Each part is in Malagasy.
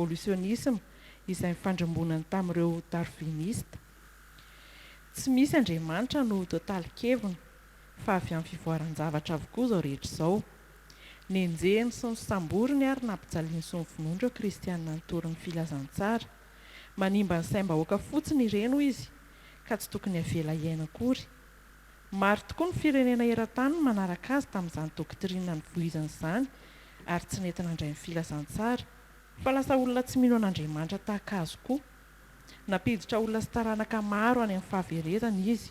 evôlisiônisma izay nifandrimbonany tamin'ireo Darwinista. Tsy misy Andriamanitra no totalin-keviny fa avy amin'ny fivoaran-javatra avokoa izao rehetra izao. Nenjehiny sy nosamboriny ary nampijaliany sy novonoiny ireo kristiana nitory ny filazantsara. Manimba ny saim-bahoaka fotsiny ireny hoy izy ka tsy tokony havela hiaina akory. Maro tokoa ny firenena eran-tany no manaraka azy tamin'izany doctrine nivoizany izany ary tsy nety nandray ny filazantsara fa lasa olona tsy mino an'Andriamanitra tahaka azy koa. Nampiditra olona sy taranaka maro any amin'ny fahaverezana izy.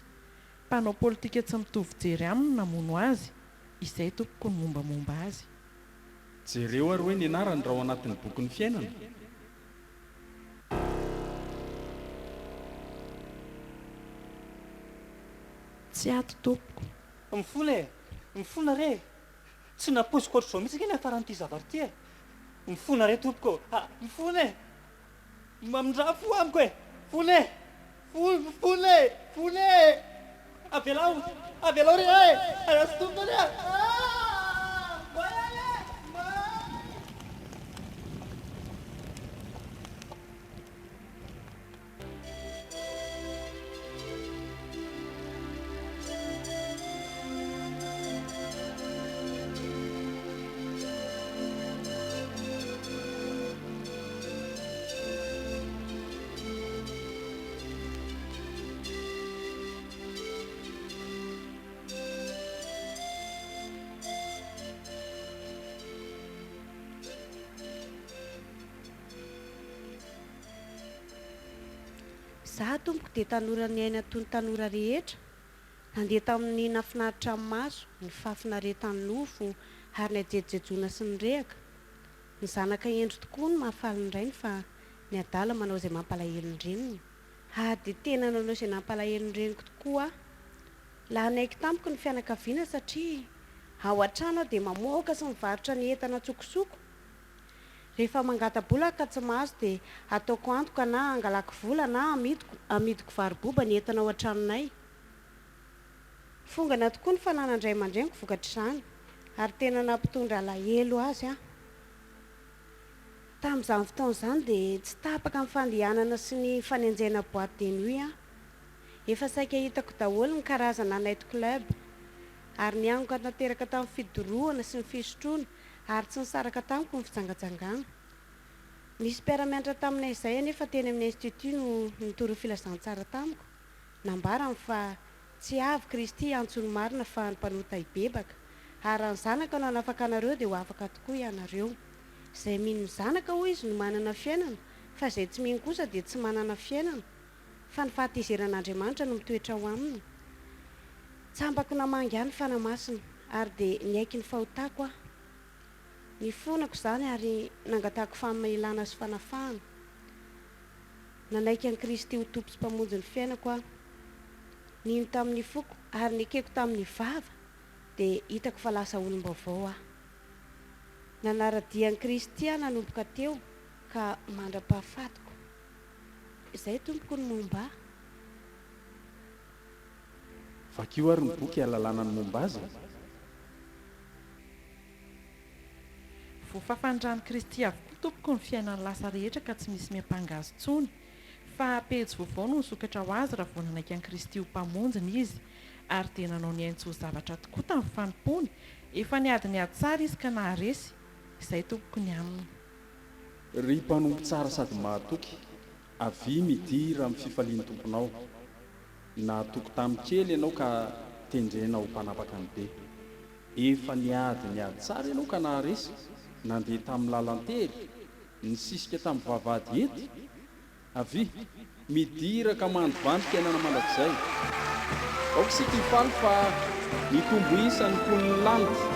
Mpanao politika tsy mitovy jery aminy no namono azy. Izay tompoko ny mombamomba azy. Jereo ary hoe ny anarany raha ao anatin'ny bokin'ny fiainana. Tsy ato tompoko. Mifona e! Mifona re e! Tsy nampoiziko ohatr'izao mihitsy ange ny hafaran'ity zavatra ity e! Mifona re tompoko ô! Ha! Mifona e! Mamindrà fo amiko e! Fona e! Fona e! Fona e! Avelao! Avelao re e! Aza sintomina re a! Ah! May ahy e! May! Za tompoko dia tanora niaina toy ny tanora rehetra, nandeha tamin'ny nafinaritra ny maso, ny fahafinaretan'ny nofo ary ny hajejojejoana sy ny rehaka. Ny zanaka hendry tokoa no mahafaly ny rainy fa ny adala manao izay mampalahelo ny reniny. Ary dia tena nanao izay nampalahelo ny reniko tokoa aho. Lanaiky tamiko ny fianakaviana satria ao an-trano aho dia mamoaka sy mivarotra ny entana an-tsokosoko. Rehefa mangata-bola aho ka tsy mahazo dia ataoko antoka na angalako vola na amidiko amidiko varo-boba ny entana ao an-tranonay. Fongana tokoa ny fananan-dray aman-dreniko vokatr'izany ary tena nampitondra alahelo azy aho. Tamin'izany fotoana izany dia tsy tapaka ny fandehanana sy ny fanenjehana boite de nuit aho. Efa saika hitako daholo ny karazana night club ary niangoka tanteraka tamin'ny fidorohana sy ny fisotroana ary tsy nisaraka tamiko ny fijangajangana. Nisy mpiara-mianatra taminay izay anefa teny amin'ny institut no nitory ny filazantsara tamiko. Nambarany fa tsy avy Kristy hiantso ny marina fa ny mpanota hibebaka. Ary raha ny Zanaka no hanafaka anareo dia ho afaka tokoa ianareo. Izay mino ny Zanaka hoy izy no manana fiainana, fa izay tsy mino kosa dia tsy manana fiainana, fa ny fahatezeran'Andriamanitra no mitoetra ao aminy. Tsambako namangy ahy ny Fanahy Masina, ary dia niaiky ny fahotako aho. Nifonako izany ary nangatahako famelana sy fanafahana. Nanaiky an'i Kristy ho Tompo sy Mpamonjy ny fiainako aho. Nino tamin'ny foko ary nekeko tamin'ny vava, dia hitako fa lasa olom-baovao aho. Nanara-dia an'i Kristy aho nanomboka teo ka mandra-pahafatiko. Izay tompoko ny momba ahy. Vakio ary ny boky ahalalana ny momba azy e! Voafafan'ny ran'i Kristy avokoa tompoko ny fiainan'ny lasa rehetra ka tsy misy miampanga azy intsony. Fa pejy vaovao no nisokatra ho azy raha vao nanaiky an'i Kristy ho Mpamonjiny izy ary dia nanao ny ainy tsy ho zavatra tokoa tamin'ny fanompoany. Efa niady ny ady tsara izy ka naharesy. Izay tompoko ny aminy. Ry mpanompo tsara sady mahatoky, avia midira amin'ny fifalian'ny Tomponao. Nahatoky tamin'ny kely ianao ka tendrena ho mpanapaka ny be. Efa niady ny ady tsara ianao ka naharesy, nandeha tamin'ny lalan-tery, nisisika tamin'ny vavahady ety. Avia, midira ka mandovà ny fiainana mandrakizay. Aoka isika hifaly fa mitombo isa ny mponin'ny lanitra.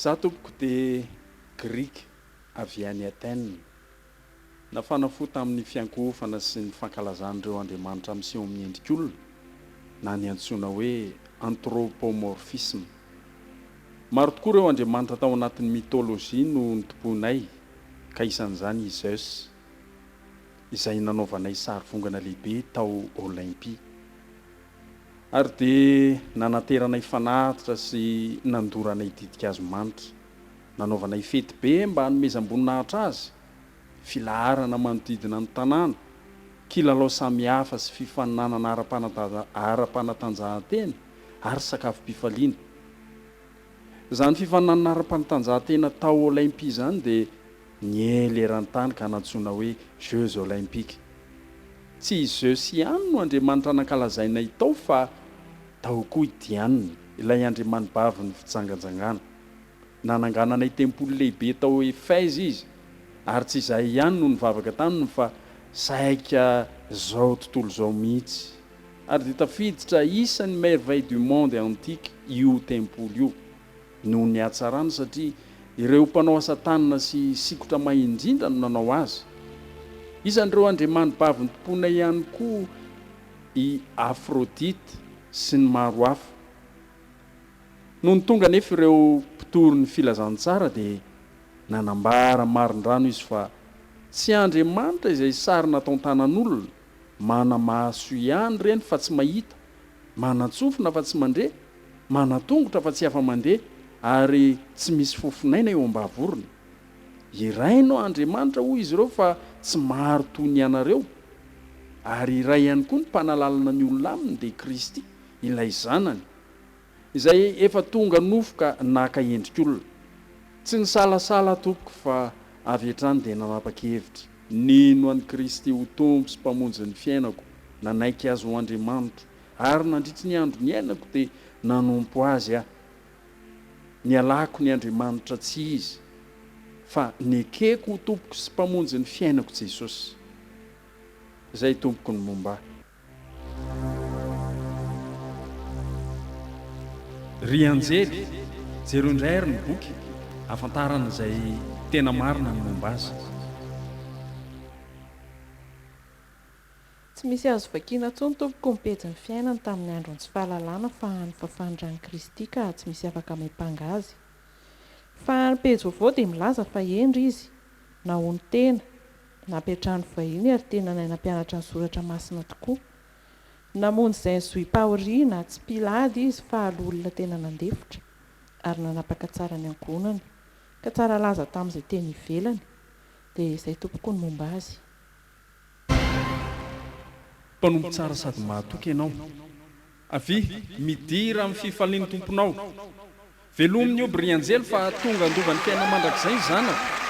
Izaho tompoko dia Grika avy any Athènes. Nafana fo tamin'ny fiankohofana sy ny fankalazana ireo andriamanitra miseho amin'ny endrik'olona, na ny antsoina hoe anthropomorphisme. Maro tokoa ireo andriamanitra tao anatin'ny mythologie no notompoinay, ka isan'izany i Zeus, izay nanaovanay sary vongana lehibe tao Olympie. Ary dia nanateranay fanatitra sy nandoranay ditin-kazo manitra. Nanaovanay fety be mba hanomezam-boninahitra azy, filaharana manodidina ny tanàna, kilalao samihafa sy fifaninanana ara-panatanjahantena ary sakafom-pifaliana. Izany fifaninanana ara-panatanjahantena tao Olympie izany dia niely eran-tany ka nantsoina hoe Jeux Olympiques. Tsy i Zeus ihany no andriamanitra nankalazainay tao fa tao koa i Diane, ilay andriamanibavin'ny fijanganjangana. Nanangananay tempoly lehibe tao Efèse izy, ary tsy izahay ihany no nivavaka taminy fa saika izao tontolo izao mihitsy. Ary dia tafiditra isan'ny merveilles du monde antique io tempoly io, noho ny hatsarany satria ireo mpanao asa tanana sy sikotra mahay indrindra no nanao azy. Isan'ireo andriamani-bavy nitompoana ihany koa i Aphrodite sy ny maro hafa. Nony tonga anefa ireo mpitory ny filazantsara dia nanambara marindrano izy fa tsy Andriamanitra izay sary nataon-tanan'olona, mana-maso ihany ireny fa tsy mahita, manan-tsofina fa tsy mandre, manan-tongotra fa tsy afa-mandeha ary tsy misy fofon'aina eo am-bavorona. Iray no Andriamanitra hoy izy ireo fa tsy maro toy ny anareo, ary iray ihany koa ny mpanalalana ny olona aminy dia Kristy, ilay Zanany. Izay efa tonga nofo ka naka endrik'olona. Tsy nisalasala tompoko fa avy hatrany dia nanapa-kevitra. Nino an'i Kristy ho Tompo sy Mpamonjy ny fiainako, nanaiky Azy ho Andriamanitro, ary nandritry ny andro niainako dia nanompo Azy aho. Nialako ny andriamanitra tsy izy, fa nekeko ho Tompoko sy Mpamonjy ny fiainako Jesosy. Izay tompoko ny momba ahy. Ry anjely, jereo indray ary ny boky, ahafantarana izay tena marina ny momba azy. Tsy misy azo vakiana intsony tompoko ny pejin'ny fiainany tamin'ny andron'ny tsy fahalalana fa nofafan'ny ran'i Kristy ka tsy misy afaka miampanga azy. Fa ny pejy vaovao dia milaza fa hendry izy, nahonon-tena, Nampiantrano vahiny ary tena nahay nampianatra ny soratra masina tokoa. Namonjy izay nizohim-pahoriana, tsy mpila ady izy fa loholona tena nandefitra ary nanapaka tsara ny ankohonany, ka tsara laza tamin'izay teny ivelany. Dia izay tompoko ny momba azy. Mpanompo tsara sady mahatoky ianao. Avia, midira amin'ny fifalian'ny Tomponao. Velomy ny hoby ry anjely fa tonga handova ny fiainana mandrakizay ny zanako.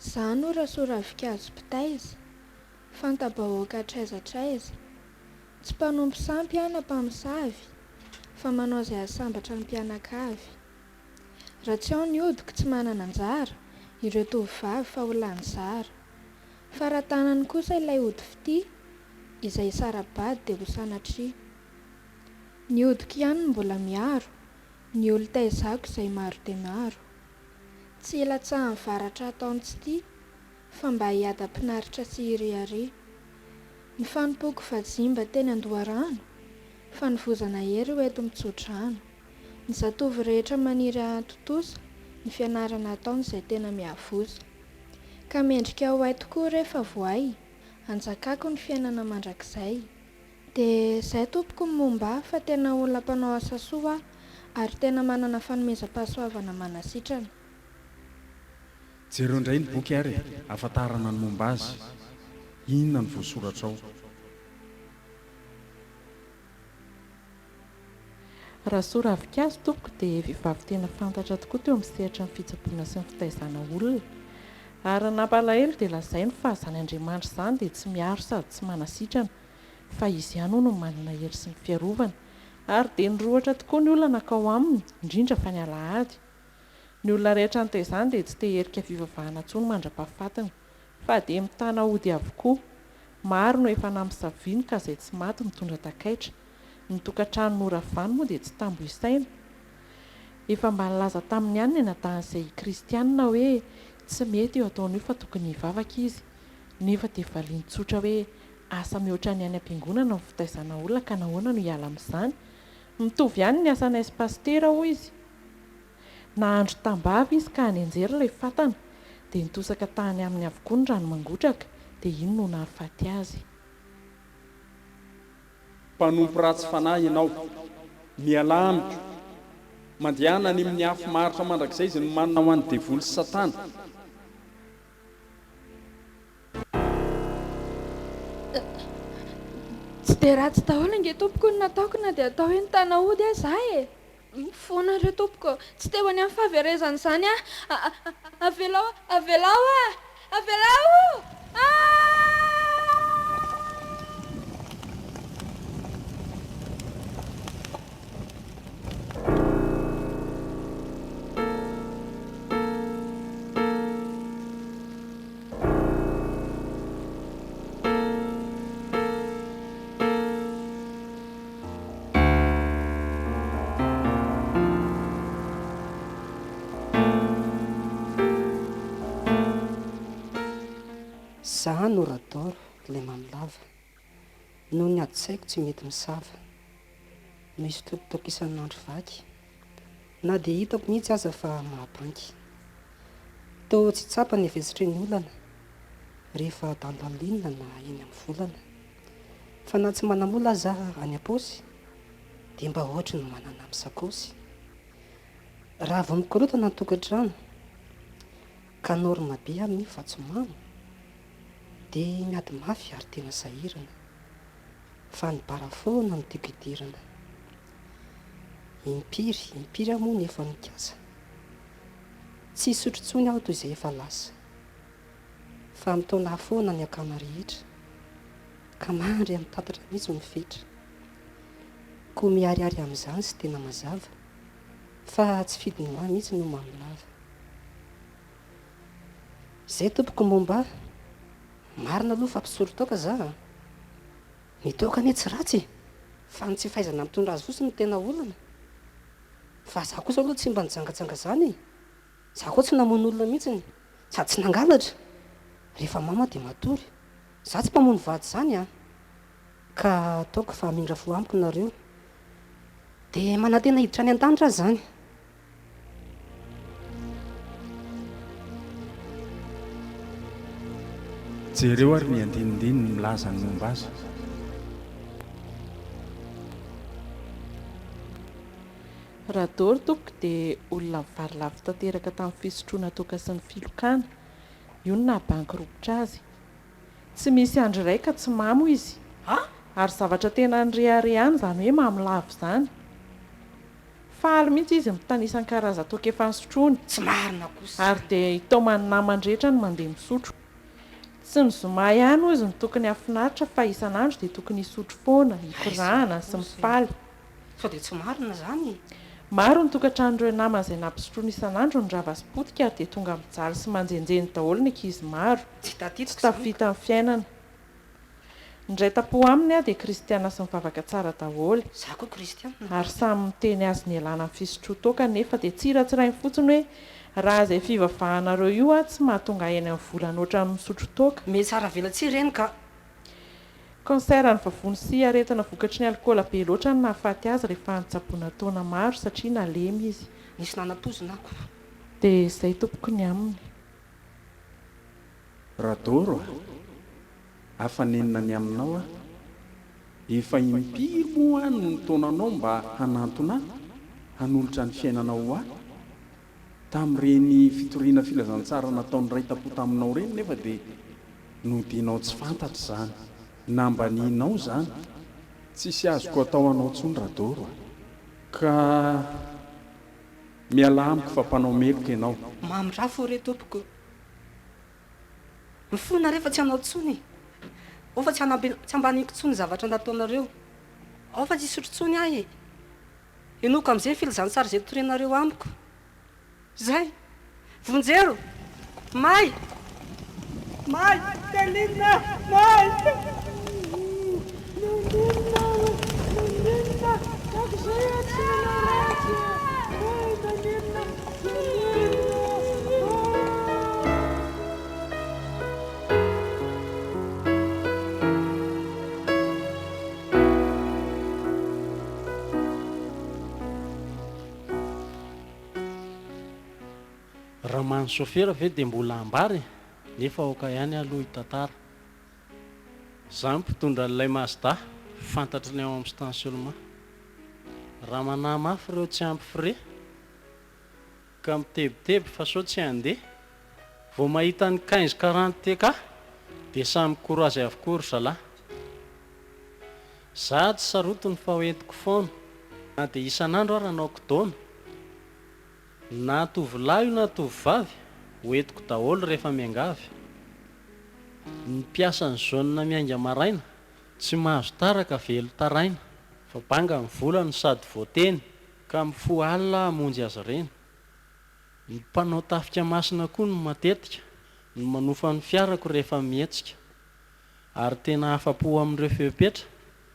Za no Rasoa-Ravinkazo mpitaiza, fanta-bahoaka hatraiza hatraiza. Tsy mpanompo sampy aho na mpamosavy, fa manao izay hahasambatra ny mpianakavy. Raha tsy ao ny odiko tsy manana anjara, ireo tovovavy fa ho lany zara. Fa raha tanany kosa ilay ody fitia, izay hisara-bady dia ho sanatria. Ny odiko ihany no mbola miaro, ny olon-taizako izay maro dia maro. Tsy hilatsahan'ny varatra ataony tsy tia, fa mba hiadam-pinaritra sy hirehareha. Ny fanompoako vazimba teny an-doharano, fanovozana hery ho eto mitsodrano. Ny zatovo rehetra maniry hahatontosa ny fianarana ataony izay tena miavosa. Ka mendrika ho ahy tokoa re fa voay, hanjakako ny fiainana mandrakizay. Dia izay tompoko ny momba ahy fa tena olona mpanao asa soa aho ary tena manana fanomezam-pahasoavana manasitrana. Jereo indray ny boky ary e, ahafantarana ny momba azy. Inona no voasoratra ao? Rasoa Ravinkazo tompoko dia vehivavy tena fantatra tokoa teo amin'ny sehatra ny fitsaboana sy ny fitaizana olona. Ary ny nampalahelo dia lazainy fa izany Andriamanitra izany dia tsy miaro sady tsy manasitrana fa izy ihany hono no manana hery sy ny fiarovana. Ary dia nirohotra tokoa ny olona nankao aminy, indrindra fa ny alahady. Ny olona rehetra nitaizany dia tsy te herika fivavahana intsony mandra-pahafatiny. Fa dia mitana ody avokoa. Maro no efa namosaviny ka izay tsy maty mitondra takaitra. Ny tokantrano noravany moa dia tsy tambo isaina. Efa mba nilaza taminy ihany ny anadahin'izay kristianina hoe tsy mety io ataony io fa tokony hivavaka izy. Nefa dia valiany tsotra hoe asa mihoatra ny any am-piangonana ny fitaizana olona ka nahoana no hiala amin'izany? Mitovy ihany ny asanay sy pasitera hoy izy. Nahandro tambavy izy ka nianjera ilay fatana, dia nitosaka tany aminy avokoa ny rano mangotraka, dia iny no nahafaty azy. Mpanompo ratsy fanahy ianao, mialà amiko, mandehana any amin'ny afo maharitra mandrakizay izay nomanina ho an'ny devoly sy Satana. Tsy dia ratsy daholo ange tompoko ny nataoko na dia atao hoe nitana ody aza aho e! Mifona re tompoko, tsy te ho any amin'ny fahaverezana izany aho. Avelao, avelao aho! Avelao aho! Za no Radoro, ilay mamy lava. Noho ny adi-tsaiko tsy mety misava. No isotroako toaka isan'andro vaky. Na dia hitako mihitsy aza fa mahabanky. Toa tsy tsapa ny vesatry ny olana. Rehefa dalindalinina na eny amin'ny volana. Fa na tsy manam-bola aza aho any am-paosy dia mba ohatry ny manana amin'ny sakaosy. Raha vao mikorontana ny tokantrano ka norme be amin'io fa tsy mamo dia miady mafy ary tena sahirana fa ny bara foana no tiako hidirana. Impiry, impiry aho moa no efa nikasa tsy hisotro intsony aho toy izay efa lasa. Fa mitaona ahy foana ny akama rehetra Ka mandry amin'ny tatatra mihitsy ny fetra Koa miharihary amin'izany sy tena mazava Fa tsy fidiny ho ahy mihitsy no mamy lava Izay tompoko momba ahy Marina aloha fa mpisolo toaka za a Ny toaka anie tsy ratsy e Fa ny tsy fahaizana mitondra azy fotsiny no tena olana Fa za kosa aloha tsy mba nijangajanga zany e Za koa tsy namono olona mihitsiny Sady tsy nangalatra. Rehefa mama dia matory. Za tsy mpamono vady zany an! Ka ataoko fa hamindra fo amiko nareo. Dia manantena hiditra any an-danitra aho zany. Jereo ary ny andinindininy milaza ny momba azy. Radoro tompoko dia olona nivarilavo tanteraka tamin'ny fisotroana toaka sy ny filokana. Io no naha banky ropotra azy. Tsy misy andro iray ka tsy mamo izy. Ary zavatra tena nireharehany izany hoe mamo lava izany. Faly mihitsy izy mitanisa ny karazan-toaka efa nisotroany. Tsy marina kosa Ary dia itaomany namany rehetra ny mandeha misotro. Tsy ny zoma ihany hozy no tokony hahafinaritra fa isan'andro dia tokony hisotro foana, hikorahana sy mifaly. Sao dia tsy marina izany e? Maro ny tokantranon'ireo namany izay nampisotroina isan'andro no rava sy potika ary dia tonga mijaly sy manjenjeny daholo ny ankizy maro. Tsy tadidiko Tsy tafita amin'ny fiainana. Ny iray tampo aminy aho dia kristiana sy mivavaka tsara daholo. Za koa kristiana. Ary samy miteny azy nialana amin'ny fisotroan-toaka nefa dia tsiratsirainy fotsiny hoe raha izay fivavahanareo io aho tsy mahatonga ahy any amin'ny volana ohatran'ny misotro toaka. Mihatsara velatsihy ireny ka. Cancer ny vavony sy aretina vokatry ny alikaola be loatra no nahafaty azy rehefa nitsaboana taona maro satria nalemy izy. Nisy nanatozina ako. Dia izay tompoko ny aminy. Radoro a! Afa-nenina ny aminao aho. Efa impiry moa aho no nitaona anao mba hanantona ahy, hanolotra ny fiainanao ho ahy? Tamin'ireny fitoriana filazantsara nataon'ny ray tampo taminao ireny nefa dia nodianao tsy fantatra izany, nambanianao izany. Tsisy azoko atao anao intsony Radoro a! Ka mialà amiko fa mpanao meloka ianao. Mamindrafo re tompoko. Mifona re fa tsy hanao tsony e. Ao fa tsy hanambe tsy hambaniko tsony ny zavatra nataonareo. Ao fa tsy hisotro tsony aho e. Henoiko amizay ny filazantsara izay torianareo amiko. Zay! Vonjero! May! May! Céline! May! Maninona aho? Maninona? Gaga izay aho tsy nanao ratsy e! May! Maninona? Maninona? Raha maha ny sofera ve dia mbola ambara e! Nefa aoka ihany aloha hitantara. Za mpitondra an'ilay Mazda, fantatry ny ao amin'ny stationnement. Raha manahy mafy ireo tsy ampy frais, ka mitebiteby fa sao tsy handeha, vao mahita ny quinze quarante TK dia samy mikoroazy avokoa ry zalahy. Za tsy sarotiny fa ho entiko foana, na dia isan'andro ary hanao kidona. Na tovolahy io na tovovavy, ho entiko daholo rehefa miangavy. Ny mpiasan'ny zone miainga maraina, tsy mahazo tara ka velon-taraina. Fa banga ny vola no sady voateny, ka mifoha alina hamonjy azy ireny. Ny mpanao tafika masina koa no matetika, no manofa ny fiarako rehefa mihetsika. Ary tena afa-po amin'ireo fepetra,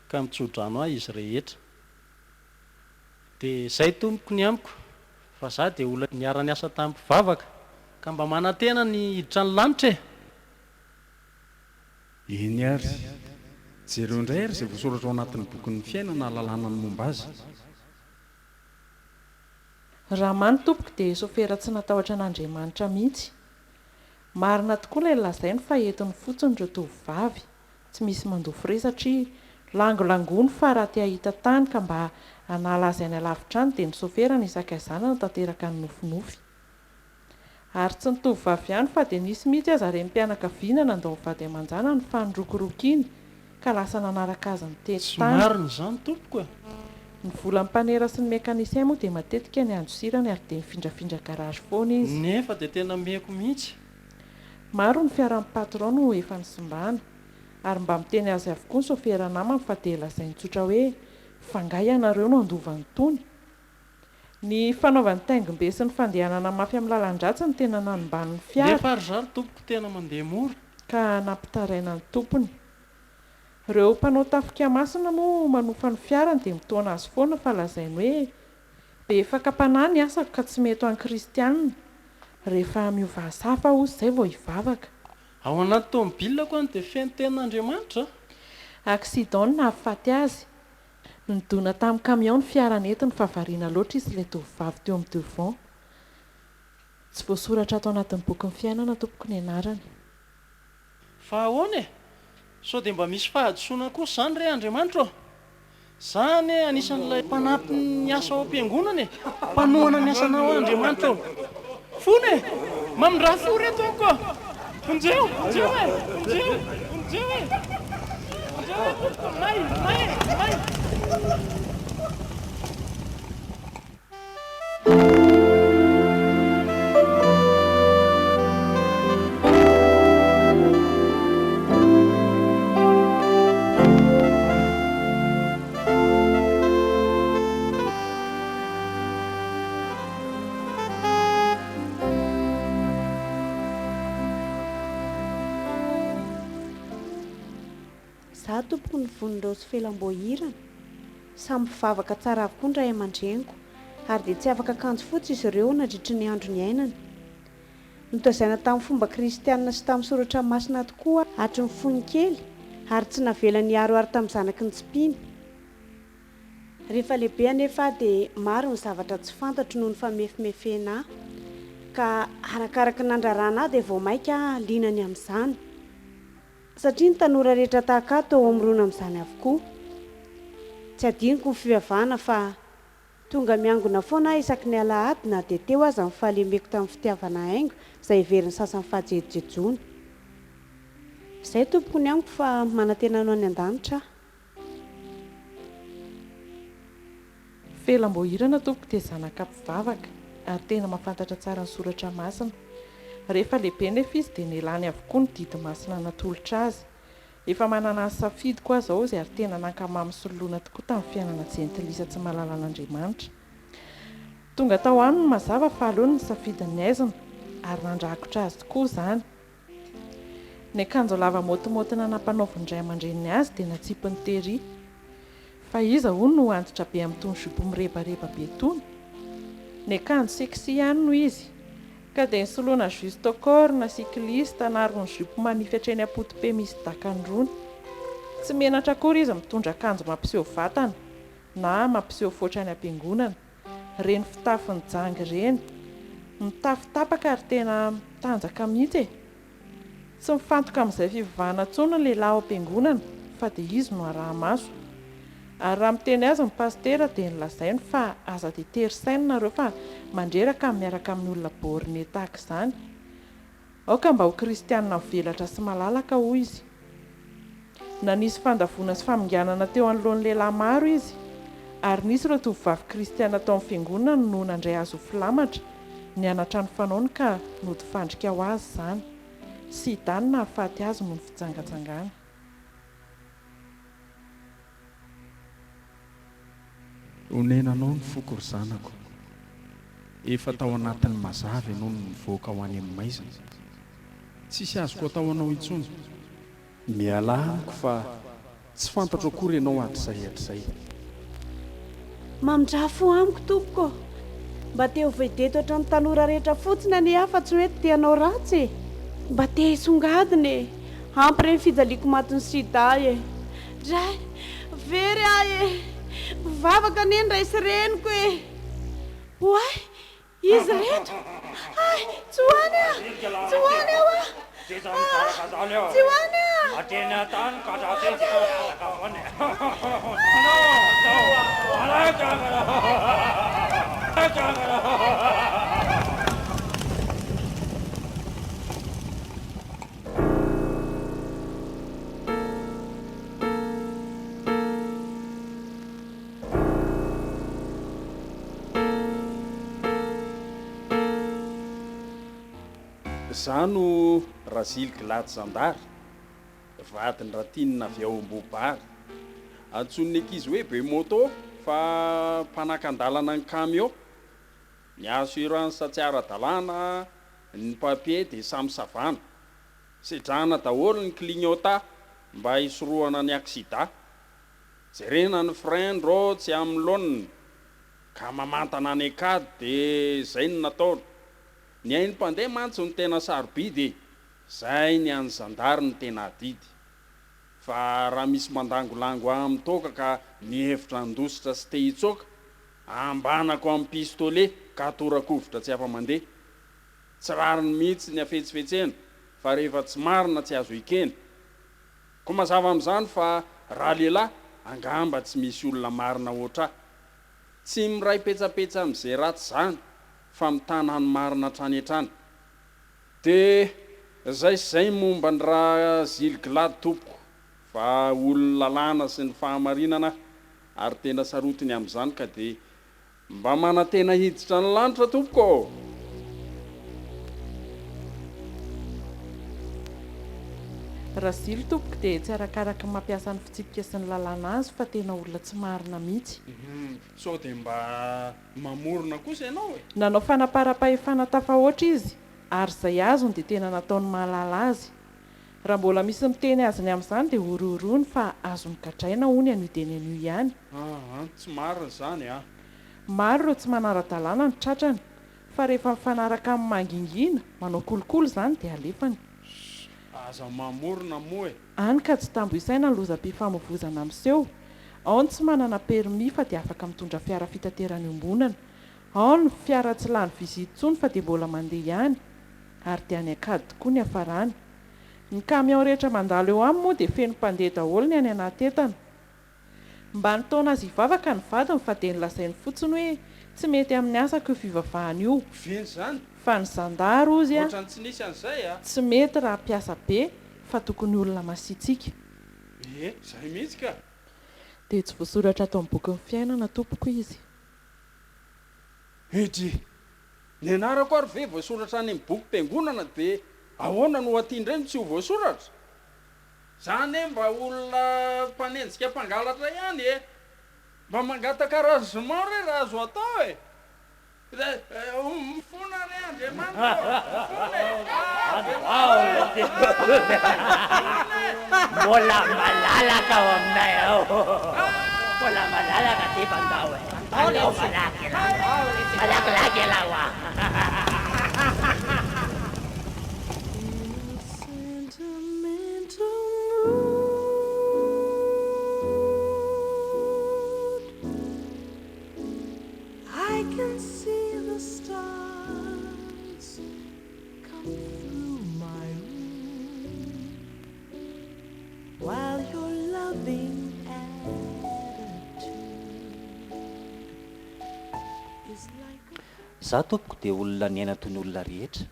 ka mitso-drano ahy izy rehetra. Dia zay tompoko ny amiko fa za dia olona niara-niasa tamin'ny mpivavaka ka mba manantena ny hiditra ny lanitra e! Eny ary. Jereo indray ary izay voasoratra ao anatin'ny bokin'ny fiainana ahalalana ny momba azy. Ramano tompoko dia sofera tsy natahotra an'Andriamanitra mihitsy. Marina tokoa ilay lazainy fa entiny fotsiny ireo tovovavy. Tsy misy mandoa frais satria langolangoany fa raha te hahita tany ka mba hanala azy any alavitra any dia ny sofera no isakaizana no tanteraka ny nofinofy. Ary tsy ny tovovavy ihany fa dia nisy mihitsy aza renim-pianakaviana nandao ny vady aman-janany fa nirokiroko iny ka lasa nanaraka azy nitety Tsy tany. marina izany tompoko e! Ny volan'ny mpanera sy ny mécanicien moa dia matetika ny andosirany ary dia mifindrafindra garage foana izy. Nefa dia tena meko mihitsy. Maro ny fiaran'ny patron no efa nisimbana, ary mba miteny azy avokoa ny sofera namany fa dia lazainy tsotra hoe f'angaha ianareo no handova an'itony? Ny fanaovany taingim-be sy ny fandehanana mafy amin'ny lalan-dratsy no tena nanimbany ny fiara. Nefa ry zary tompoko tena mandeha mora. Ka nampitaraina ny tompony. Ireo mpanao tafika masina moa manofa ny fiarany dia mitaona azy foana fa lazainy hoe Be fakam-panahy ny asako ka tsy mety ho an'ny kristianina. Rehefa miova asa hafa aho ozy zay vao hivavaka. Ao anaty tomobilako any dia feno tenin'Andriamanitra a. Accident no nahafaty azy. Nidona tamin'ny camion ny fiara nentiny fa variana loatra izy ilay tovovavy teo amin'ny devant. Tsy voasoratra ato anatin'ny bokin'ny fiainana tompoko ny anarany. Fa ahoana e? Sao dia mba misy fahadisoana kosa izany re Andriamanitra ô? Za anie anisan'ilay mpanampy ny asa ao am-piangonana e! Mpanohana ny asanao aho Andriamanitra ô! Fona e! Mamindrà fo re Tompoko ô! Vonjeo! Vonjeo e! Vonjeo! Vonjeo e! Vonjeo e Tompoko! May! May e! May! Za tompoko ny vonindreo sy felam-boahirana. Samy mpivavaka tsara avokoa ny ray aman-dreniko ary dia tsy afaka akanjo fotsy izy ireo nandritry ny andro niainany. Notazaina tamin'ny fomba kristianina sy tamin'ny soratra masina tokoa aho hatry ny fony kely ary tsy navelany hiharoharo tamin'ny zanaky ny tsy mpino. Rehefa lehibe anefa aho dia maro ny zavatra tsy fantatro noho ny famefimefena ahy ka arakaraka ny nandrarana ahy dia vao mainka aho liana ny amin'izany. Satria ny tanora rehetra tahaka ahy toa mirona amin'izany avokoa. Tsy adinoko ny fivavahana fa tonga miangona foana aho isaky ny alahady na dia teo aza ny fahalemeko tamin'ny fitiavana haingo izay heverin'ny sasany fahajejojejoana. Izay tompoko ny amiko fa manantena anao any an-danitra aho. Felam-boahirana tompoko dia zanaka mpivavaka ary tena mahafantatra tsara ny soratra masina. Rehefa lehibe nefa izy dia nelany avokoa ny didy masina natolotra azy. Efa manana ny safidiko aho izao izy ary tena nankamamy sy lolona tokoa tamin'ny fiainana jentilisa tsy mahalala an'Andriamanitra. Tonga tao aminy mazava fa aleony nisafidy ny haizina ary nandrakotra azy tokoa izany. Ny akanjo lava maotimaotina nampanaovin'ny ray aman-dreniny azy dia natsipiny tery. Fa iza hono no antitra be amin'itony jupe mirebareba be itony? Ny akanjo sexy ihany no izy. Ka dia nisoloana juste au corps na cycliste na rony jupe manify hatreny am-poto-pe misy dakany rony. Tsy menatra akory izy mitondra akanjo mampiseho vatana na mampiseho foatra any am-piangonana. Reny fitafin'ny janga ireny. Mitafy tapaka ary tena mitanjaka mihitsy e! Tsy mifantoka amin'izay fivavahana intsony ny lehilahy ao am-piangonana fa dia izy no araha-maso. Ary raha miteny azy ny pasitera dia nolazainy fa aza dia tery saina nareo fa mandreraka ny miaraka amin'ny olona borné tahaka izany. Aoka mba ho kristianina mivelatra sy malalaka hoy izy. Nanisy fandavoana sy faminganana teo anoloan'ny lehilahy maro izy, ary nisy ireo tovovavy kristiana tao amin'ny fiangonana no nandray azy ho filamatra, nianatra ny fanaony ka nody fandrika ho azy izany. Sida no nahafaty azy noho ny fijangajangana. Onena anao ny foko ry zanako. Efa tao anatin'ny mazava ianao no nivoaka ho any amin'ny maizina. Tsisy azoko atao anao intsony. Mialà amiko fa tsy fantatro akory ianao hatrizay hatrizay. Mamindrà fo amiko tompoko ô! Mba te ho vedety ohatran'ny tanora rehetra fotsiny anie aho fa tsy hoe te hanao ratsy e! Mba te hisongadina e! Ampy re ny fijaliako matin'ny sida e! Dray! Very aho e! Mpivavaka anie ny ray sy reniko e! Oay! Izy ireto! Hay! Tsy ho any aho! Tsy ho any aho ah! Ah! Tsy ho any aho! Za no Razily Glady zandary, vadin'i Ratinina avy ao Ambohibary. Antsoin'ny ankizy hoe be moto fa mpanakan-dalana ny camion. Ny assurance tsy ara-dalàna, ny papier dia samy savana. Sedrana daholo ny clignotant mba hisorohana ny aksida. Jerena ny frein ndrô tsy amin'ny laoniny ka mamantana any an-kady de zay no nataony. Ny ain'ny mpandeha mantsy no tena sarobidy e! Zay ny an'ny zandary no tena adidy. Fa raha misy mandangolango ahy amin'ny toaka ka mihevitra handositra sy te hitsoaka, ambanako amin'ny pistolet ka tora-kovitra tsy afa-mandeha. Tsy rariny mihitsy ny hafetsifetsena fa rehefa tsy marina tsy azo ekena. Koa mazava amin'izany fa raha lehilahy, angamba tsy misy olona marina hoatr'ahy. Tsy miray petsapetsa amin'izay ratsy izany fa mitana ny marina hatrany hatrany. Dia izay sy izay ny momba ny Razily Glady tompoko fa olon'ny lalàna sy ny fahamarinana aho ary tena sarotiny amin'izany ka dia Mba manantena hiditra ny lanitra tompoko ô! Razily tompoko dia tsy arakaraky ny mampiasa ny fitsipika sy ny lalàna azy fa tena olona tsy marina mihitsy. Sao dia mba mamorona kosa ianao e? Nanao fanaparam-pahefana tafahoatra izy ary izay azony dia tena nataony mahalala azy. Raha mbola misy miteny azy ny amin'izany dia horohoroiny fa azony gadraina hono anio dia ny anio ihany. Aa tsy marina izany a! Maro ireo tsy manara-dalàna no tratrany fa rehefa mifanaraka amin'ny mangingina, manao kolikoly izany dia alefany. Ssss aza mamorona moa e! Any ka tsy tambo isaina ny lozam-pifamoivozana miseho. Ao ny tsy manana permis fa dia afaka mitondra fiara fitaterana iombonana. Ao ny fiara tsy lany visite intsony fa dia mbola mandeha ihany. Ary dia any an-kady tokoa ny hafarany. Ny camion rehetra mandalo eo aminy moa dia feno mpandeha daholo ny any anaty entana. Mba nitaona azy hivavaka ny vadiny fa dia nolazainy fotsiny hoe tsy mety amin'ny asako io fivavahana io. Veny izany? Fa ny zandary hozy a, Ohatran'ny tsy nisy an'izay a! tsy mety raha mpiasa be fa tokony olona masiatsiaka. Ee, izay mihitsy ka! Dia tsy voasoratra ato amin'ny bokin'ny fiainana tompoko izy. Edry! Ny anarako ary ve voasoratra any amin'ny bokim-piangonana dia ahoana no aty indray no tsy ho voasoratra? Za anie mba olona mpanenjika mpangalatra ihany e! Mba mangataka arrangement re raha azo atao e! Mifona re Andriamanitra ô! Mifona e! Andriamanitra ô! Mifona e! Mbola malalaka ao aminay ao. Mbola malalaka aty fa ndao e. Andao malaky elah. Malakilaky elah hoa. In a sentimental mood I can see the stars come through my room While your loving attitude is like a Za tompoko dia olona niaina toy ny olona rehetra.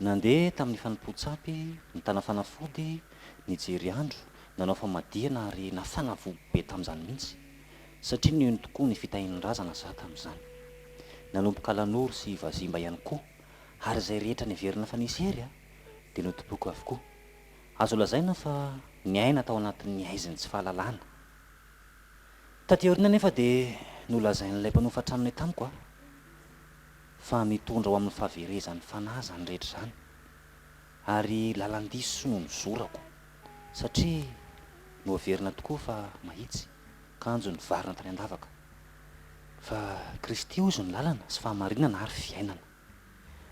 Nandeha tamin'ny fanompoan-tsampy, nitana fanafody, nijery andro, nanao famadihana ary nafana voa be tamin'izany mihitsy. Satria nino tokoa ny fitahian'ny razana za tamin'izany. Nanompo kalanoro sy vazimba ihany koa ary izay rehetra neverina fa nisy hery dia notompoiko avokoa. Azo lazaina fa niaina tao anatin'ny haizin'ny tsy fahalalana. Taty aoriana anefa dia nolazain'ilay mpanofa tranonay tamiko aho fa mitondra ho amin'ny fahaverezan'ny fanahy izany rehetra izany ary lalan-diso no nizorako satria noheverina tokoa fa mahitsy kanjo nivarina tany an-davaka. Fa Kristy hozy no lalana sy fahamarinana ary fiainana.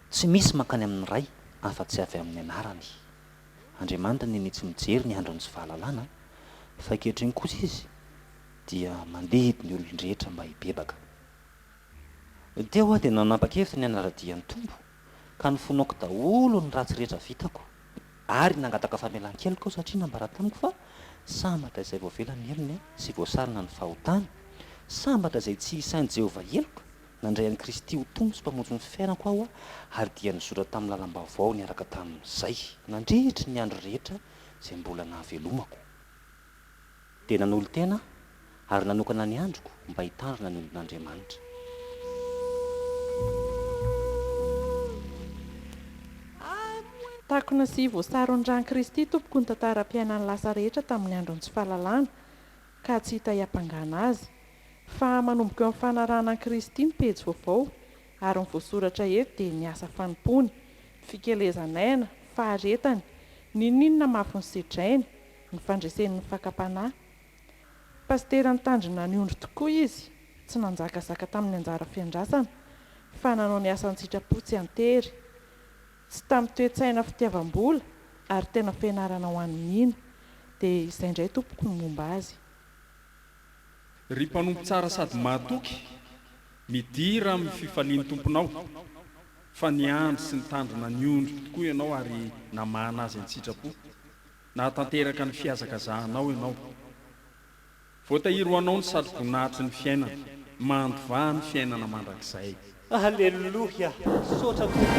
Tsy misy mankany amin'ny Ray afa-tsy avy amin'ny anarany. Andriamanitra nini tsy mijery ny andron'ny tsy fahalalana, fa ankehitriny kosa Izy dia mandidy ny olon-drehetra mba hibebaka. Teo aho dia nanapa-kevitra ny hanara-dia ny Tompo, ka nofonoako daholo ny ratsy rehetra vitako, ary nangataka famelan-keloka aho satria nambara tamiko fa sambatra izay voavela ny helony sy voasarona ny fahotany, sambatra izay tsy isain'i Jehovah heloka. Nandray an'i Kristy ho Tompo sy Mpamonjy ny fiainako aho ary dia nizotra tamin'ny lalam-baovao niaraka tamin'izay, nandritry ny andro rehetra izay mbola nahavelomako. Dia nanolo-tena aho ary nanokana ny androko mba hitandrina ny olon'Andriamanitra. Takona sy voasaron'ny ran'i Kristy tompoko ny tantaram-piainan'ny lasa rehetra tamin'ny andron'ny tsy fahalalana, ka tsy hita hiampangana azy. Fa manomboka eo amin'ny fanarahana an'i Kristy ny pejy vaovao, ary ny voasoratra eto dia ny asa fanompoany, ny fikelezan'aina, ny faharetany, n'inon'inona mafy nosedrainy, ny fandreseny ny fakam-panahy. Pasitera nitandrina ny ondry tokoa izy, tsy nanjakazaka tamin'ny anjara fiandrasana, fa nanao ny asa an-tsitrapo tsy an-tery, tsy tamin'ny toe-tsaina fitiavam-bola, ary tena fianarana ho an'ny mino. Dia izay indray tompoko ny momba azy. Ry mpanompo tsara sady mahatoky, midira amin'ny fifalian'ny Tomponao, fa niandry sy nitandrina ny ondriko tokoa ianao ary namahana azy an-tsitrapo. Nahatanteraka ny fihazakazahanao ianao. Voatahiry ho anao ny satroboninahitry ny fiainana, mandovà ny fiainana mandrakizay. Aleloia! Misaotra Tompo.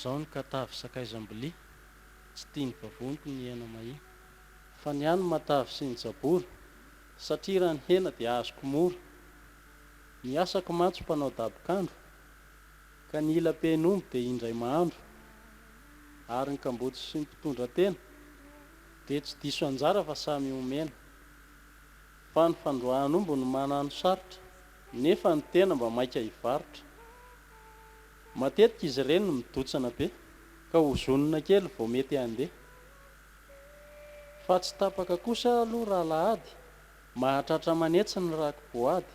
Zao ny katavy sakaizam-bilia, tsy tian'ny vavoniko ny hena mahia. Fa ny ahy ny matavy sy ny jabora, satria raha ny hena dia azoko mora. Ny asako mantsy mpanao dabok'andro, ka ny ila pen'omby dia indray mahandro. Ary ny kamboty sy ny mpitondra tena, dia tsy diso anjara fa samy omena. Fa ny fandroahan'omby no manano sarotra, nefa ny tena mba maika hivarotra. Matetika izy ireny no midotsana be, ka hozonina kely vao mety handeha. Fa tsy tapaka kosa aloha raha alahady, mahatratra manetsy ny raki-boady.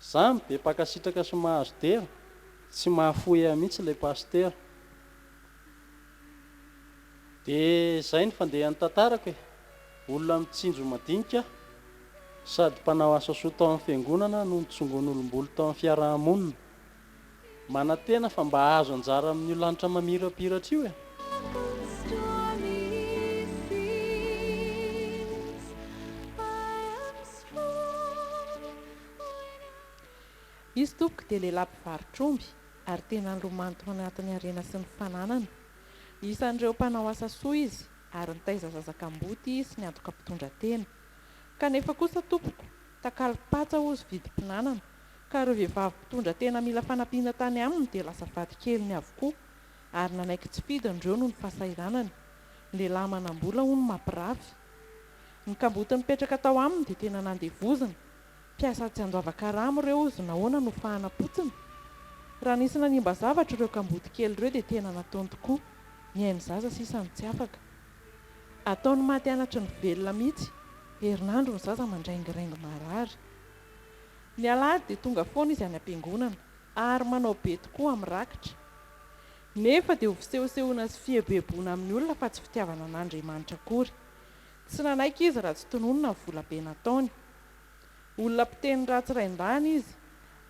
Za no be mpankasitraka sy mahazo dera, tsy mahafoy ahy mihitsy ilay pasitera. Dia izay ny fandehan'ny tantarako e! Olona mitsinjo madinika aho, sady mpanao asa soa tao amin'ny fiangonana no nitsongon'olom-bolo tao amin'ny fiaraha-monina. Manantena fa mba hahazo anjara amin'io lanitra mamirapiratra io e! Izy tompoko dia lehilahy mpivarotr'omby ary tena nilomano tao anatin'ny harena sy ny fananana. Isan'ireo mpanao asa soa izy ary nitaiza zaza kamboty sy niantoka mpitondra tena. Kanefa kosa tompoko, takalo-patsa hozy vidim-pinanana, ka ireo vehivavy mpitondra tena mila fanampiana tany aminy dia lasa vadikeliny avokoa ary nanaiky tsy fidiny ireo noho ny fahasahiranany. Ny lehilahy manam-bola hono mampirafy. Ny kamboty nipetraka tao aminy dia tena nandevozina. Mpiasa tsy andoavan-karama ireo ozy nahoana no fahanam-potsiny? Raha nisy nanimba zavatra ireo kamboty kely ireo dia tena nataony tokoa. Ny ain'ny zaza sisa no tsy afaka. Ataony maty anatry ny velona mihitsy. Herinandro ny zaza mandraingiraingy marary. Ny alahady dia tonga foana izy any am-piangonana ary manao be tokoa amin'ny rakitra. Nefa dia ho fisehosehoana sy fieboeboana amin'ny olona fa tsy fitiavana an'Andriamanitra akory. Tsy nanaiky izy raha tsy tononina ny volabe nataony. Olona mpiteny ratsy rain-dahiny izy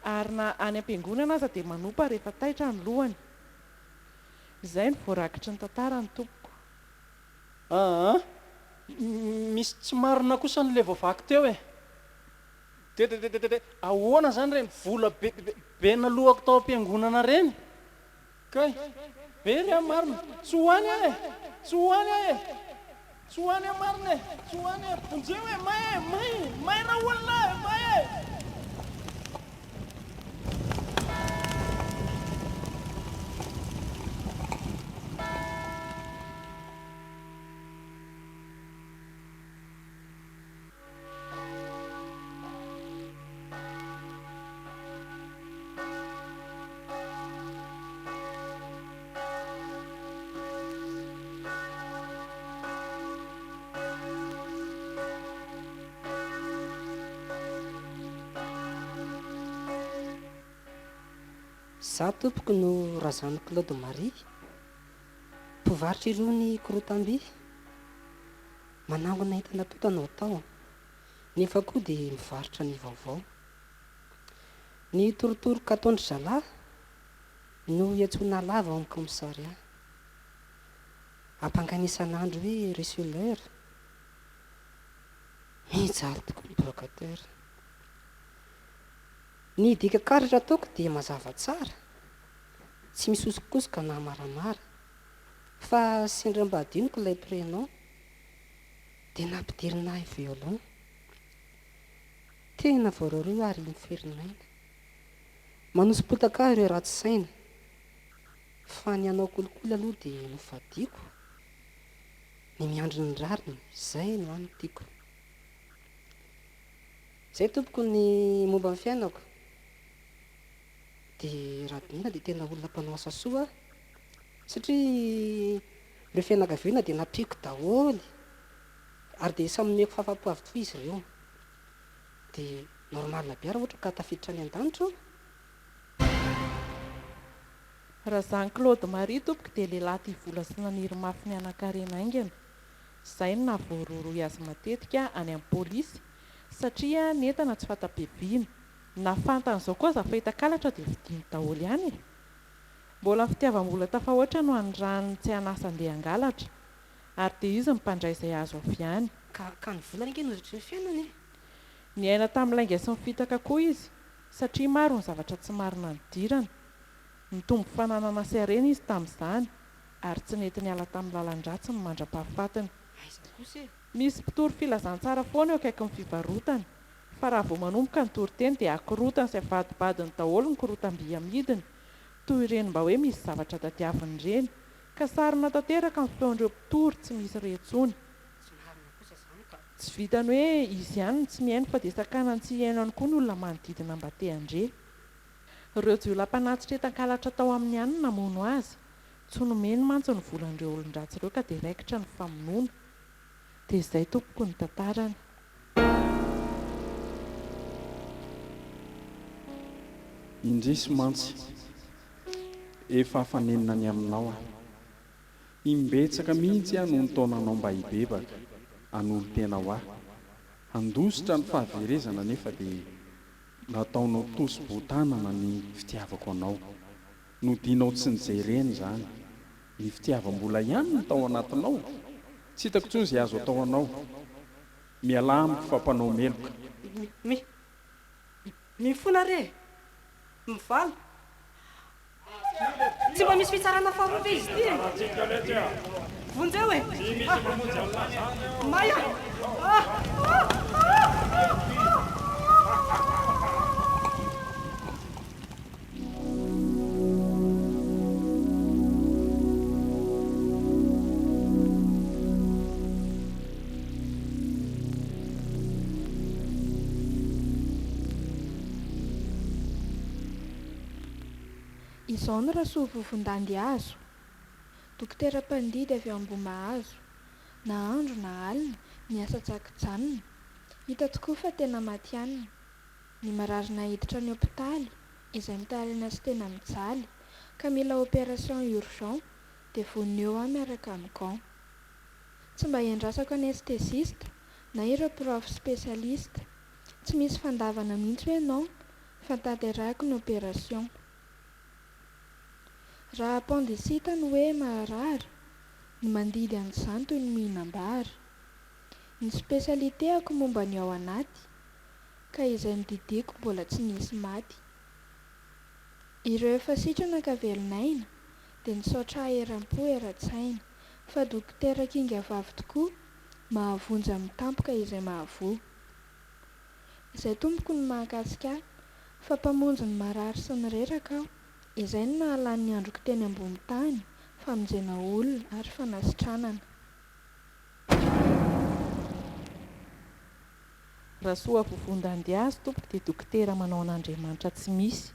ary na any am-piangonana aza dia manompa rehefa taitra ny lohany. Izay no voarakitry ny tantarany tompoko. Aa! Misy tsy marina kosa an'ilay voavaky teo e! De de de de de ahoana izany ireny vola be be be naloako tao am-piangonana ireny? Kay! Very aho marina! Tsy ho any aho e! Tsy ho any aho e! Tsy ho any aho marina e! Tsy ho any e! Vonjeo e! May e! May! May raolona e! May e! Za tompoko no Razano Claude Marie, mpivarotra irony korotam-by. Manangona entana tonta no atao, nefa koa dia mivarotra ny vaovao. Ny torotoroka ataon-dry zalahy no iantsoana lava ao amin'ny kaomisarià. Ampangaina isan'andro hoe receleur. Mijaly tokoa ny brocateur. Ny dika-karatra ataoko dia mazava tsara, tsy misosokosoka na maramara. Fa sendra mba adinoko ilay prénom dia nampidirina ahy violon. Tena voarohirohy ary miferinaina. Manoso-potaka ahy ireo ratsy saina. Fa ny hanao kolikoly aloha dia nofadiako. Ny miandry ny rariny, izay no hany tiako. Izay tompoko ny momba ny fiainako. Dia raha dinihina dia tena olona mpanao asa soa aho. Satria ireo fianakaviana dia nampiako daholo ary dia samy nomeko fahafahampo avokoa izy ireo. Dia normal be raha ohatra ka tafiditra any an-danitra aho. Razan Claude Marie tompoko dia lehilahy tia vola sy naniry mafy ny hanan-karena haingana. Izay no nahavoarohirohy azy matetika any amin'ny polisy satria ny entana tsy fanta-piaviana. Na fantany izao koa aza fa entan-kalatra dia vidiany daholo ihany e! Mbola ny fitiavam-bola tafahoatra no anirahany tsy hanasa andeha hangalatra. Ary dia izy no mpandray izay azo avy any. Ka ka ny volana ange no zotry ny fiainana e! Niaina tamin'ny lainga sy ny fitaka koa izy, satria maro ny zavatra tsy marina nidirany. Nitombo fananana sy harena izy tamin'izany, ary tsy nety niala tamin'ny lalan-dratsiny mandra-pahafatiny. Aiza kosa e! Misy mpitory filazantsara foana eo akaikin'ny fivarotany. Fa raha vao manomboka ny toriteny dia akorotany sy avadibadiny daholo ny korotam-by amidiny, toy ireny mba hoe misy zavatra tadiaviny ireny, ka sarona tanteraka ny feon'ireo mpitory tsy misy re intsony. Tsy marina kosa izany ka. Tsy vitan'ny hoe izy ihany no tsy mihaino fa dia sakanany tsy hihaino ihany koa ny olona manodidina mba te handre. Ireo jiolahy mpanatitra entan-kalatra tao aminy ihany no namono azy. Tsy nomeny mantsy ny volan'ireo olon-dratsy ireo ka dia raikitra ny famonoana. Dia izay tompoko ny tantarany. Indrisy mantsy, efa afa-nenina ny aminao aho. Imbetsaka mihitsy aho no nitaona anao mba hibebaka, hanolo-tena ho ahy. Handositra ny fahaverezana anefa dia nataonao tosi-botanana ny fitiavako anao. Nodianao tsy nijerena izany. Ny fitiavam-bola ihany no tao anatinao. Tsy hitako intsony izay azo atao anao. Mialà amiko fa mpanao meloka. Mi, mifona re e! Mivaly. Tsy mba misy fitsarana faharoa ve izy ity e? Vonjeo e! May aho! Ah! Ah! Ah! Izao no Rasoa Vovondandihazo, dokotera mpandidy avy ao Ambohimahazo. Na andro na alina, miasa tsy an-kijanona. Hita tokoa fa tena matihanina. Ny marary naiditra ny hopitaly, izay mitaraina sy tena mijaly, ka mila opération urgent, dia vonona eo aho miaraka amin'ny gants. Tsy mba iandrasako anesthésiste, na ireo prof spécialiste. Tsy misy fandavana mihitsy hoe non, fa tanterahiko ny opération. Raha appendicite no hoe maharary, ny mandidy an'izany toy ny mihinam-bary. Ny spécialité-ako momba ny ao anaty, ka izay nodidiako mbola tsy nisy maty. Ireo efa sitrana ka velon'aina, dia nisaotra ahy eram-po eran-tsaina, fa dokotera kinga vavy tokoa, mahavonjy amin'ny tampoka izay mahavoa. Izay tompoko no mahakasika ahy, fa mpamonjy ny marary sy ny reraka aho, izay no nahalany ny androko teny ambony tany, famonjena olona ary fanasitranana. Rasoa Vovondandihazo tompoko dia dokotera manao an'Andriamanitra tsy misy.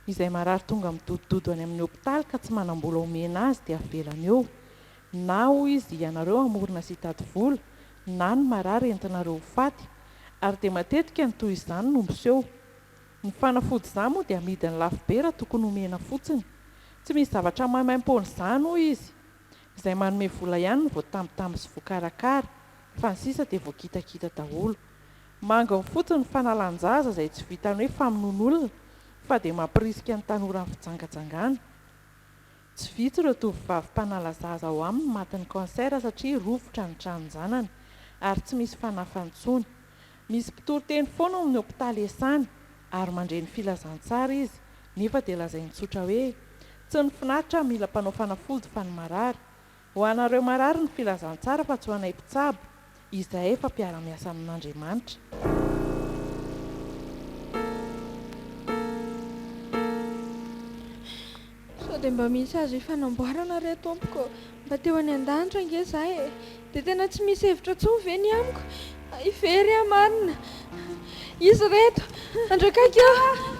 Izay marary tonga midodododo any amin'ny hopitaly ka tsy manam-bola omena azy dia avelany eo. Na hoy izy ianareo hamorona sy hitady vola, na ny marary entinareo ho faty. Ary dia matetika ny toy izany no miseho. Ny fanafody izany moa dia amidiny lafo be raha tokony homena fotsiny. Tsy misy zavatra maimaimpoana izany hoy izy. Izay manome vola ihany no voatambitamby sy voakarakara, fa ny sisa dia voakitakita daholo. Manginy fotsiny ny fanalan-jaza izay tsy vitan'ny hoe famonoan'olona fa dia mampirisika ny tanora amin'ny fijangajangana. Tsy vitsy ireo tovovavy mpanala zaza ao aminy matin'ny cancer satria rovitra ny tranon-janany ary tsy misy fanafany intsony. Misy mpitory teny foana ao amin'ny hopitaly iasany ary mandre ny filazantsara izy nefa dia lazainy tsotra hoe tsy ny finaritra mila mpanao fanafody fa ny marary. Ho anareo marary ny filazantsara fa tsy ho anay mpitsabo, izahay efa mpiara-miasa amin'Andriamanitra. Sao dia mba misy azo ifanamboarana re tompoko? Mba te ho any an-danitra ange za e! Dia tena tsy misy hevitra intsony ve ny amiko? Hay very aho marina! Izy ireto! Andreo akaiky eo!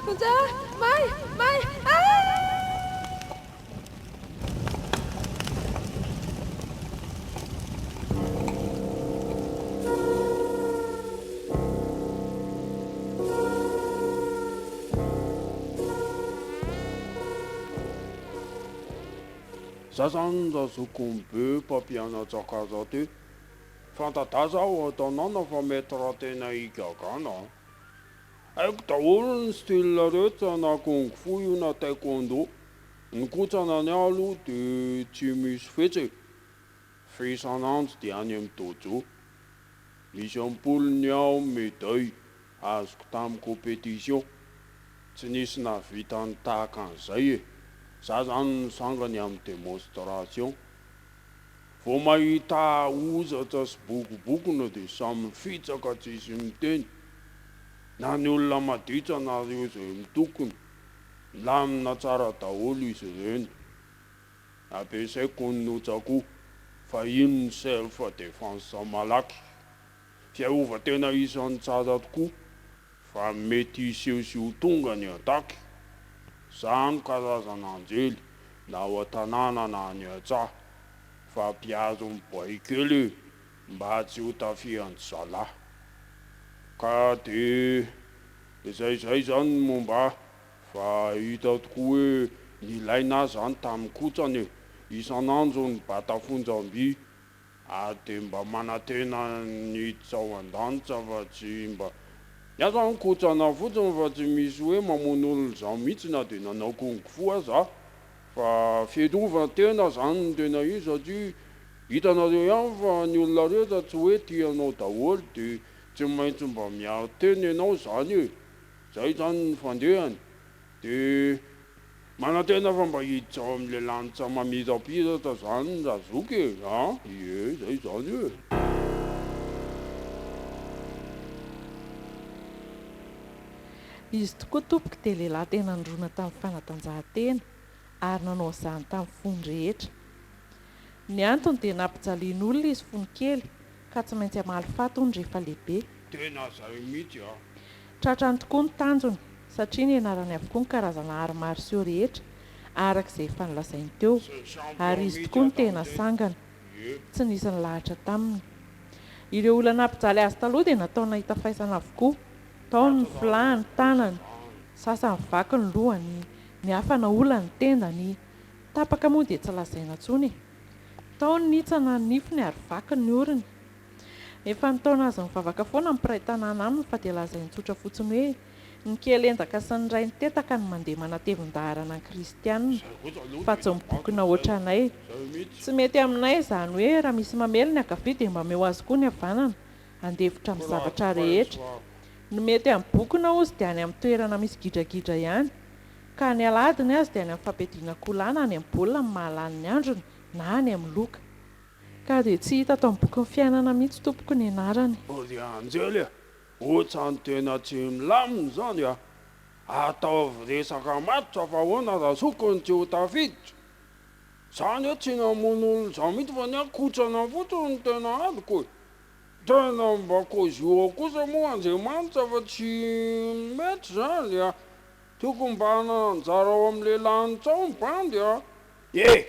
Vonjeo aho! May! May! Ah! Za zany razokiny be mpampianatra karate. Fanta-daza aho ao an-tanàna fa maître tena igagana a. Haiko daholo ny style rehetra na kung fu io na taekwondo. Ny kotrana ny ahy aloha de tsy misy fetra e. Fa isan'andro dia any amin'ny dojo. Misy am-polony aho médaille azoko tamin'ny compétition. Tsy nisy nahavita ny tahaka an'izay e! Za zany no sangany amin'ny démonstration. Vao mahita hozatra sy bokobokona dia samy mifitsaka tsisy miteny. Na ny olona maditra na ireo izay mitokona. Milamina tsara daholo izy ireny. Ampiasaiko ny notsa-ko fa iny ny self defense malaky. Fiarovan-tena isan'ny tsara tokoa fa mety hiseho sy ho tonga ny attaque. Za no karazana anjely na ao an-tanàna na any an-tsaha fa mpiaro ny boay kely e mba tsy ho tafihan-dry zalahy. Ka de izay izay zany ny momba ahy. Fa hita tokoa hoe nilaina ahy zany tamin'ny kotsana e! Isan'andro nibata fonjam-by ary dia mba manantena ny hiditra ao an-danitra fa tsy mba Ny ahy zany kotsana fotsiny fa tsy misy hoe mamono olona izany mihitsy na dia nanao kung fu aza aho fa fiarovan-tena zany no tena izy satria hitanareo ihany fa ny olona rehetra tsy hoe tia anao daholo dia tsy maintsy mba miaro tena ianao zany e! Zay zany ny fandehany. De manantena fa mba hiditra ao amin'ilay lanitra mamirapiratra zany razoky e a! Ie, zay zany e! Izy tokoa tompoko dia lehilahy tena nirona tamin'ny fanatanjahantena ary nanao izany tamin'ny fony rehetra. Ny antony dia nampijalian'olona izy fony kely ka tsy maintsy hamaly faty hono rehefa lehibe. Tena zay mihitsy a! Tratrany tokoa ny tanjony satria nianarany avokoa ny karazana arts martiaux rehetra araka izay efa nolazainy teo ary izy tokoa no tena sangany. Tsy nisy nilahatra taminy. Ireo olona nampijaly azy taloha dia natao nahita faisana avokoa. Tao ny nifilahany ny tanany, sasany vaky ny lohany, ny hafa naolany ny tendany. Tapaka moa dia tsy lazaina intsony e. Tao ny nitsana ny nifiny ary vaky ny orony. Efa nitaona azy nivavaka foana ny mpiray tanàna aminy fa dia lazainy tsotra fotsiny hoe ny kely endaka sy ny ray nitetaka no mandeha manatevin-daharana ny kristianina fa tsy ny bokona ohatranay. Tsy mety aminay izany hoe raha misy mamely ny ankavia dia mba omeo azy koa ny havanana, handefitra amin'ny zavatra rehetra. Ny mety amin'ny bokona hozy dia any amin'ny toerana misy gidragidra ihany. Ka ny alahady ny azy dia any amin'ny fampiadiana akoholahy na any amin'ny baolina no mahalany ny androny na any amin'ny loka. Ka dia tsy hita ato amin'ny bokin'ny fiainana mihitsy tompoko ny anarany. Ry anjely a! Ohatran'ny tena tsy milamina izany a! Ataovy resaka matotra fa ahoana razoky no tsy ho tafiditra? Zany hoe tsy namono olona izany mihitsy fa ny ahy kotrana fotsiny no tena adiko e! Tena mba kozio ao kosa moa Andriamanitra fa tsy mety izany a! Tokony mba hanana anjara ao amin'ilay lanitra ao ny bandy a! E!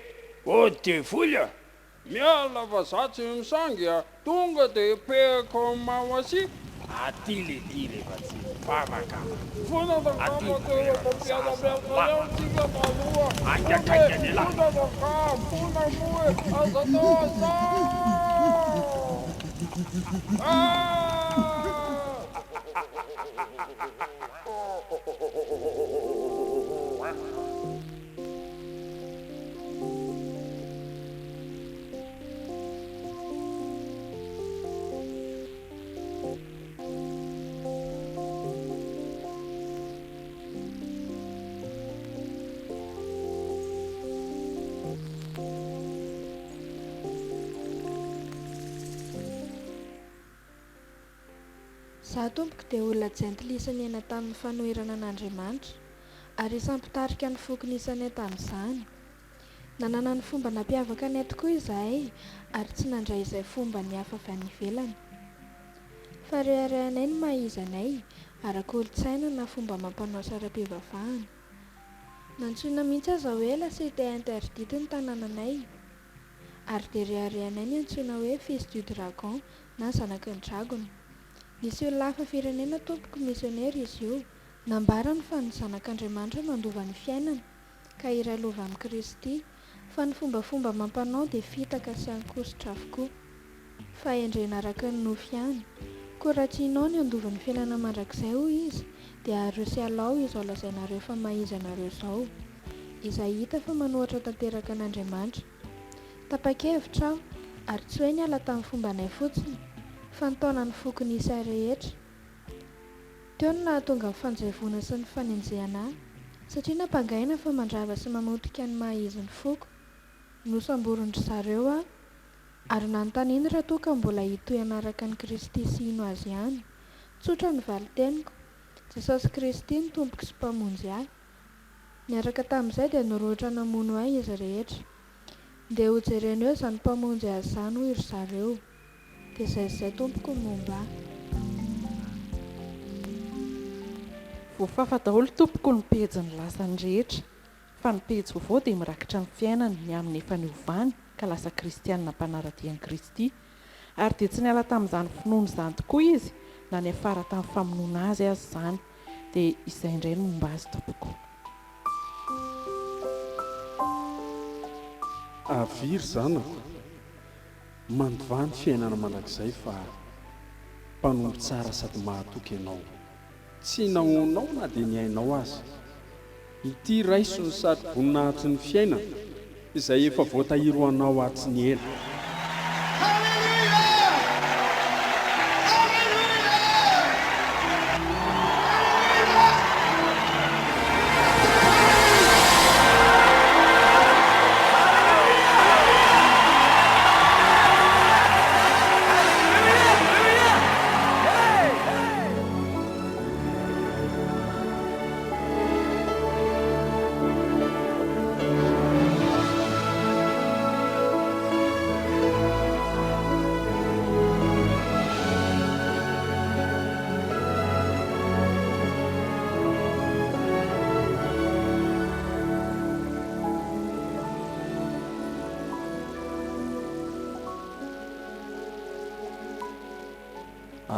Ô devoly a! Miala fa za tsy misangy a! Tonga de pehako ao amin'ny Mahawasia. Aty le ty rehefa tsy mivavaka. Fona Aty rangaha fa rehefa tena tsy mpiara zaza miasa lahy. ihany tsika taloha. Fona e! Haingankaingana elah. Fona rangaha! Fona moa e! Aza atao an'izao! Ah! Izaho tompoko dia olona jentilisa niaina tamin'ny fanoherana an'Andriamanitra, ary isan'ny mpitarika ny foko nisy anay tamin'izany. Nanana ny fomba nampiavaka anay tokoa izahay ary tsy nandray izay fomban'ny hafa avy any ivelany. Fa reharehanay ny maha izy anay, ara-kolontsaina na fomba amam-panao sy ara-pivavahana. Nantsoina mihitsy aza hoe la cité interdite ny tanànanay. Ary dia reharehanay ny antsoina hoe fils du dragon na zanaky ny dragona. Nisy olona hafa firenena tompoko misionera izy io. Nambarany fa ny zanak'Andriamanitra mandova ny fiainana ka iray lova amin'i Kristy, fa ny fombafomba amam-panao dia fitaka sy ankosotra avokoa. Fahendrena araka ny nofo ihany. Koa raha tianao ny handova ny fiainana mandrakizay hoy izy dia ario sy alao izao lazainareo fa maha-izy anareo izao. Izay hita fa manohatra tanteraka an'Andriamanitra. Tapa-kevitra aho, ary tsy hoe niala tamin'ny fombanay fotsiny, fa nitaona ny foko nisy ahy rehetra. Teo no nahatonga ny fanjevoana sy ny fanenjehana ahy, satria nampangaina fa mandrava sy mamotika ny maha-izy ny foko. Nosamborin-dry zareo aho, ary nanontaniany raha toa ka mbola hitohy hanaraka an'i Kristy sy hino Azy ihany. Tsotra ny valin-teniko, Jesosy Kristy no Tompoko sy Mpamonjy ahy. Niaraka tamin'izay dia nirohotra namono ahy izy rehetra. Ndeha hojerena eo izany Mpamonjy azy izany hoy ry zareo. Dia izay sy izay tompoko ny momba ahy. Voafafa daholo tompoko ny pejin'ny lasany rehetra fa ny pejy vaovao dia mirakitra ny fiainany ny amin'ny efa niovany ka lasa kristianina mpanara-dia an'i Kristy ary dia tsy niala tamin'izany finoana izany tokoa izy na niafara tamin'ny famonoana azy aza izany. Dia izay indray ny momba azy tompoko. Avia ry zanako, mandovà ny fiainana mandrakizay fa mpanompo tsara sady mahatoky ianao. Tsy nahoanao na dia ny ainao aza. Ity raiso ny satroboninahitry ny fiainana, izay efa voatahiry ho anao hatry ny ela.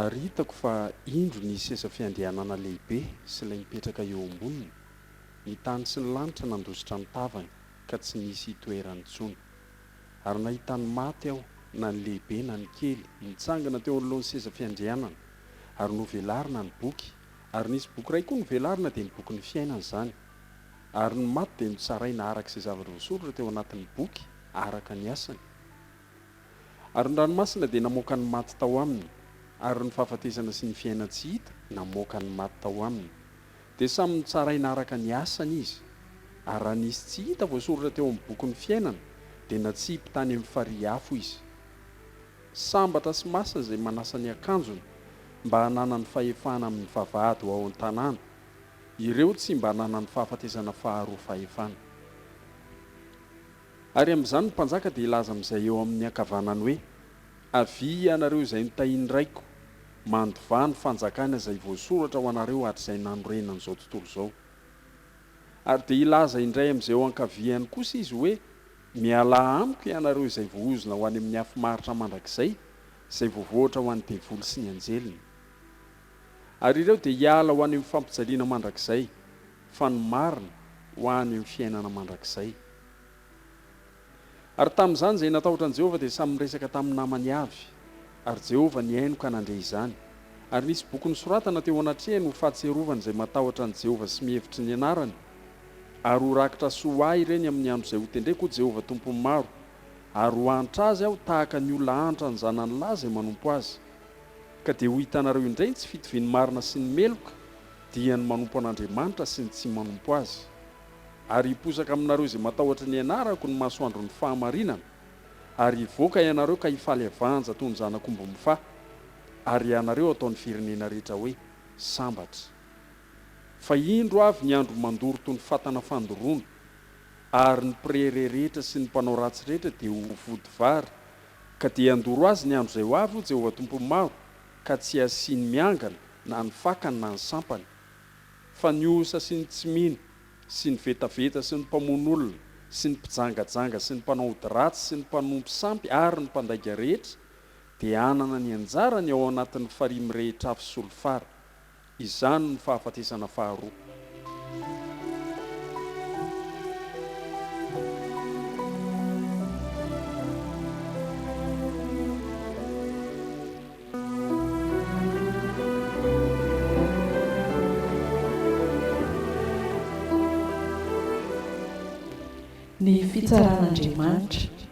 Ary hitako fa indro ny seza fiandrianana lehibe sy ilay mipetraka eo amboniny, ny tany sy ny lanitra nandositra ny tavany ka tsy nisy hitoerany intsony. Ary nahita ny maty aho, na ny lehibe na ny kely, nitsangana teo anoloan'ny seza fiandrianana, ary novelarina ny boky, ary nisy boky iray koa novelarina dia ny bokin'ny fiainana izany. Ary ny maty dia notsaraina araka izay zavatra voasoratra teo anatin'ny boky, araka ny asany. Ary ny ranomasina dia namoaka ny maty tao aminy, ary ny fahafatesana sy ny fiainan-tsy hita namoaka ny maty tao aminy. Dia samy notsaraina araka ny asany izy. Ary raha nisy tsy hita voasoratra teo amin'ny bokin'ny fiainana, dia natsipy tany amin'ny farihy afo izy. Sambatra sy masina izay manasa ny akanjony, mba hananany fahefana amin'ny vavahady ho ao an-tanàna, ireo tsy mba hananany fahafatesana faharoa fahefana. Ary amin'izany ny mpanjaka dia hilaza amin'izay eo amin'ny ankavanany hoe, Avia ianareo izay notahian'ny Raiko, mandovà ny fanjakana izay voasoratra ho anareo hatrizay nanorenan'izao tontolo izao. Ary dia hilaza indray amin'izay eo ankaviany kosa izy hoe, Mialà amiko ianareo izay voaozona ho any amin'ny afo maharitra mandrakizay, izay voavoatra ho an'ny devoly sy ny anjeliny. Ary ireo dia hiala ho any amin'ny fampijaliana mandrakizay, fa ny marina ho any amin'ny fiainana mandrakizay. Ary tamin'izany izay natahotra an'i Jehovah dia samy niresaka tamin'ny namany avy, ary Jehovah nihaino ka nandre izany. Ary nisy boky nosoratana teo anatrehany ho fahatsiarovana izay matahotra an'i Jehovah sy mihevitry ny anarany. Ary ho rakitra soa ho ahy ireny amin'ny andro izay hotendreko, hoy Jehovah Tompon'ny maro, ary ho antra azy aho tahaka ny olona antra ny zanany lahy izay manompo azy. Ka dia ho hitanareo indray ny tsy fitovian'ny marina sy ny meloka, dia ny manompo an'Andriamanitra sy ny tsy manompo azy. Ary hiposaka aminareo izay matahotra ny anarako ny masoandron'ny fahamarinana, ary hivoaka ianareo ka hifaly havanja toy ny zanak'omby mifaha, ary ianareo hataon'ny firenena rehetra hoe, Sambatra. Fa indro avy ny andro mandoro toy ny fatana fandoroana, ary ny mpirehareha rehetra sy ny mpanao ratsy rehetra dia ho vody vary, ka dia handoro azy ny andro izay ho avy, hoy Jehovah Tompon'ny maro, ka tsy hasiany miangana na ny fakany na ny sampany. Fa ny osa sy ny tsy mino, sy ny vetaveta sy ny mpamono olona, sy ny mpijangajanga sy ny mpanao ody ratsy sy ny mpanompo sampy ary ny mpandainga rehetra dia hanana ny anjarany ao anatin'ny farihy mirehitra afo solifara. Izany no fahafatesana faharoa. Ny fitsaran'Andriamanitra.